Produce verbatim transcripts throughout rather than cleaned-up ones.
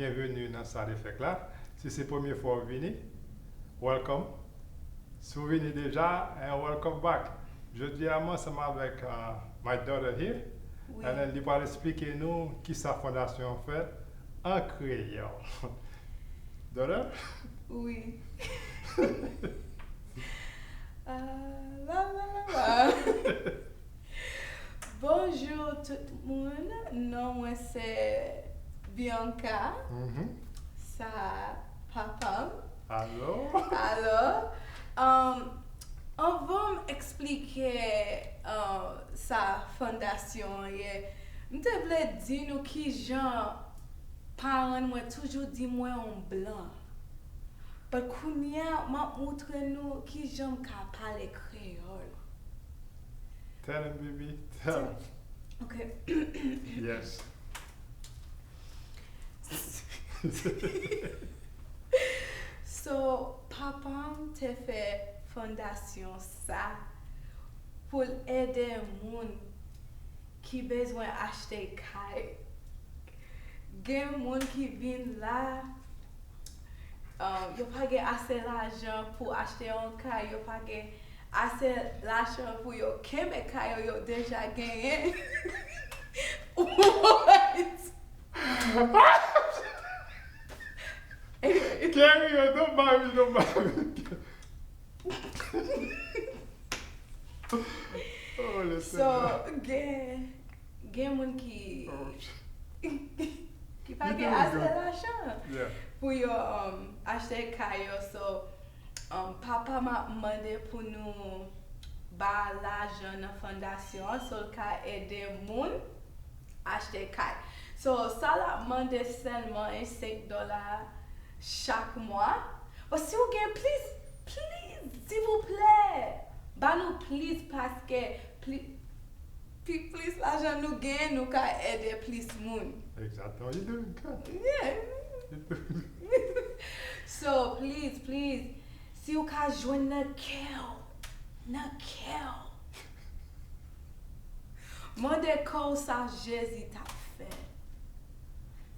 Byenveni nan Sal Efèk la. Si se premye fwa w vini, welcome. Si w vini deja, eh, welcome back. Jodi a, m ansanm avèk uh, my daughter here. Wi. And then li pral eksplike nou kisa fondasyon an fè an kreyòl. Daughter? Wi. Ah, la, la, la, la. Bonjou tout moun, non mwen se Bianca. Mhm. Sa papa m. Alo? Alo. Um, anvan m eksplike uh, sa fondasyon an ye, m te vle di nou kijan paran mwen toujou di mwen yon blan. But kounye a, m ap montre nou kijan m ka pale kreyòl. Tell him, baby. Tell him. Ok. Yes. So, papa m te fè fondasyon sa pou l ede moun ki bezwen achte kay. Gen moun ki vin la, um, yo pa gen ase lajan pou achte yon kay, yo pa gen ase lajan pou yo kenbe kay yo, yo deja genyen. What? Anyway. Carry on, don't mind me, don't mind me. Oh, le Seigneur. So, gen, gen moun ki, oh, ki pa gen ase lajan, yeah, pou yo um, achte kay yo. So, um, papa m ap mande pou nou ba lajan nan fondasyon an, so l ka ede moun achte kay. So, sa l ap mande sèlman e senk dola chak mwa. But si w gen plis, please, silvouplè, ba nou plis paske pli, pi plis lajan nou genyen, nou ka ede plis moun. Exactement. You doing good. Yeah. So, please, please, si w ka jwenn nan kè w, nan kè w, mande kò w sa Jezi t ap fè.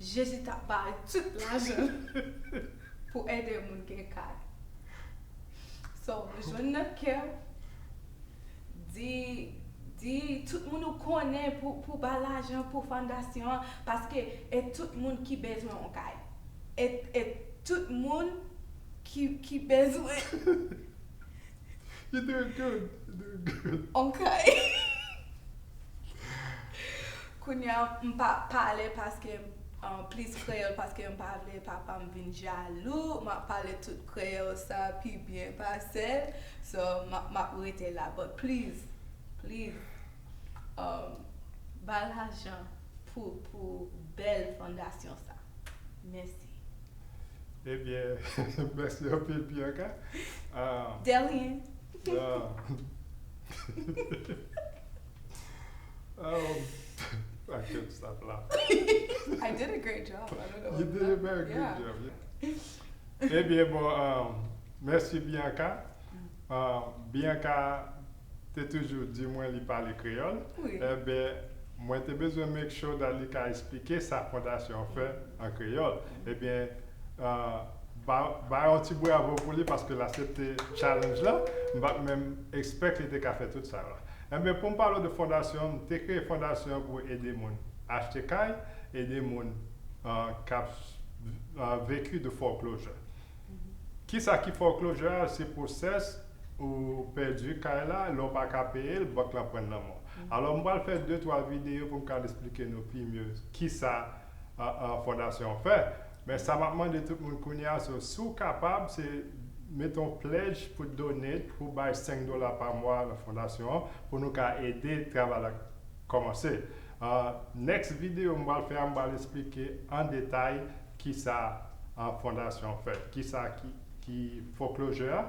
Jezi t ap bay tout lajan pou ede moun gen kay. So, jwenn nan kè w, di, di tout moun ou konnen pou, pou ba lajan pou fondasyon an, paske e tout moun ki bezwen yon kay. E, e tout moun ki, ki bezwen You doing good. You doing good. Ok. Kounye a, m pa pale paske uh, plis kreyòl, paske m pa vle papa m vin jalou. M ap pale tout kreyòl sa pi byen pase l. So, m ap, m ap rete la. But please, please, um, ba lajan pou, pou bèl fondasyon sa. Mèsi. Ebyen, mèsi anpil, Bianca. Ah, De rien. Ah. Um, I can't stop laughing. I did a great job. I don't know. You did a very good job. Yeah. Ebyen, bon, um, mèsi, Bianca. Um, Bianca te toujou di mwen li pale kreyòl. Wi. Ebyen, mwen te bezwen make sure that li ka eksplike sa fondasyon an fè an kreyòl. Ebyen, uh, ba, ba yon ti bravo pou li paske l aksepte challenge la. M pa t menm expect li te ka fè tout sa la. Ebyen, pou m pale de fondasyon, m te kreye fondasyon pou ede moun achte kay, ede moun uh, k ap uh, veki de foreclosure. Kisa ki foreclosure a? Se pwosès ou pèdi kay la, lè w pa ka peye l, bank lan pran l nan men w. Alò, m pral fè de twa videyo pou m ka eksplike nou pi mye kisa uh, uh, fondasyon an fè. Men sa m ap mande tout moun kounye a, so, si w kapab, se mete yon pledge pou donate, pou bay senk dola pa mwa nan fondasyon an, pou nou ka ede travay la kòmanse. Uh, next videyo m pral fè a, m pral eksplike an detay kisa uh, fondasyon an fè, kisa ki, ki foreclosure a,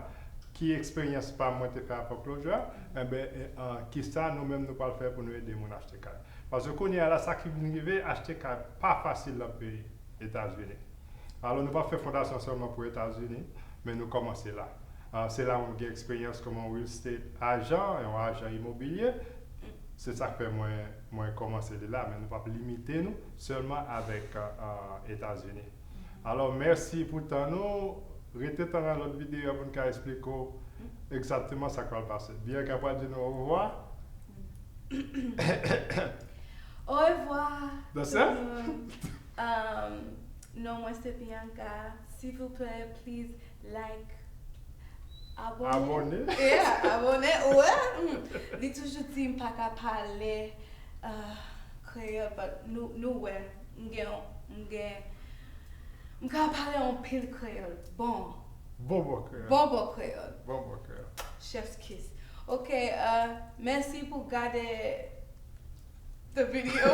ki eksperyans pa mwen te fè ak foreclosure a, enben, uh, kisa nou menm nou pral fè pou nou ede moun achte kay. Paske kounye a la, sa ki vin rive, achte kay pa fasil nan peyi Etazini. Alò, nou pa fè fondasyon sèlman pou Etazini, men nou kòmanse la. Ah, se la mwen gen eksperyans kòman real estate ajan, yon ajan imobilye. Se sa k fè mwen, mwen kòmanse li la, men nou p ap limite nou sèlman avèk ah, ah, Etazini. Alò, mèsi pou tan nou. Rete tann nan lòt videyo pou n ka esplike w egzakteman sa k pral pase. Bianca pral di nou orevwa. Orevwa. That's it? Um, non, mwen se Bianca. Silvouplè, please like, Abone. Yeah, abone. Ou wè? Mm. Li toujou di m pa ka pale uh, kreyòl, but nou, nou wè. M gen, m gen, m ka pale anpil kreyòl. Bon. Bon bon kreyòl. Bon, bon kreyòl. Bon bon kreyòl. Chef's kiss. Ok, uh, mèsi pou gade the video.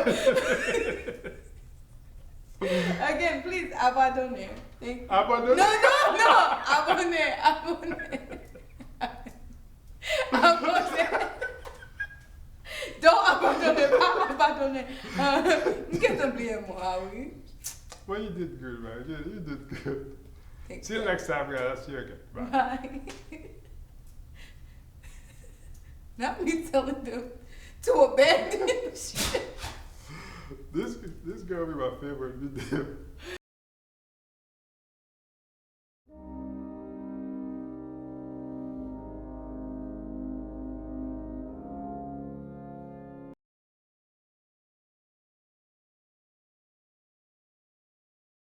Again, please, abandone. Thank you. Abandone? No, no, no! Abone, abone. Abone. Don't abandone, pa abandone. Uh, m gentan bliye mo a, wi. Well, you did good, man. You, you did good. Thank Till you. Next time, guys. I'll see you again. Bye. Bye. Not me telling them to abandon shit. This this girl be my favorite video.